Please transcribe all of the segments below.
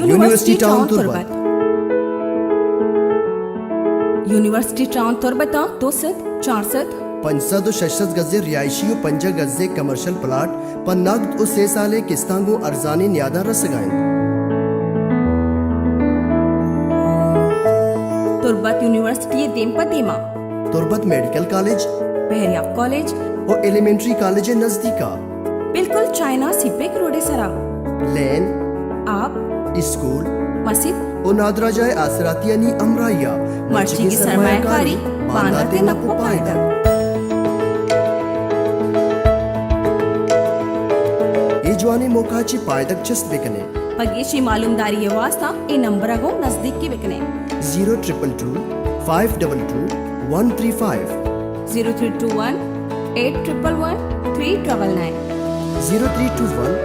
University town تربت۔ University town تربت ءَ دو سد، چار سد، پنچ سد ءُ شش سد گز ءِ رہائشی ءُ پنجاہ گز ءِ کمرشل پلاٹ پہ نگد ءُ سے سال ءِ قسطاں گوں ارزانیں نیاداں رسگ ءَ اِنت۔ تربت یونیورسٹی ءِ دیم پہ دیم ءَ۔ تربت میڈیکل کالج، بحریاب کالج ءُ ایلیمنٹری کالج ءِ نزدیک ءَ۔ بالکل چائنا سی پیک روڈ ءِ سرا۔ لین، آپ، اسکول، مسجد ءُ نادراہ جاہ ءِ آسراتیانی ہمراہی ءَ مرچیگیں سرمایہ کاری، باندات ءِ نپ ءُ پائدگ۔ اے جوانیں موقع ءَ چہ پائدگ چست بہ کن ئے۔ پہ گیشیں معلومداری ءِ واستہ اے نمبر ءَ گوں نزدیکی بہ کن ئے۔ Zero triple two, five double two, one three five. Zero three two one, eight triple one, three double nine. Zero three two one,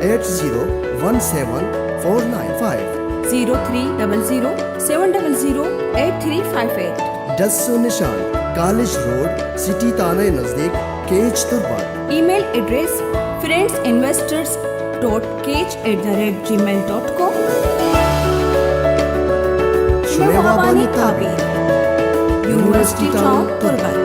eight zero one seven, four nine five. Zero three double zero, seven double zero, eight three five eight. ڈس ءُ نشان، college road, city تھانہ ءِ نزدیک، Kech Turbat. Email address, friends investors dot Kech at the rate Gmail dot com. شمئے وابانی تعبیر۔ University town تربت۔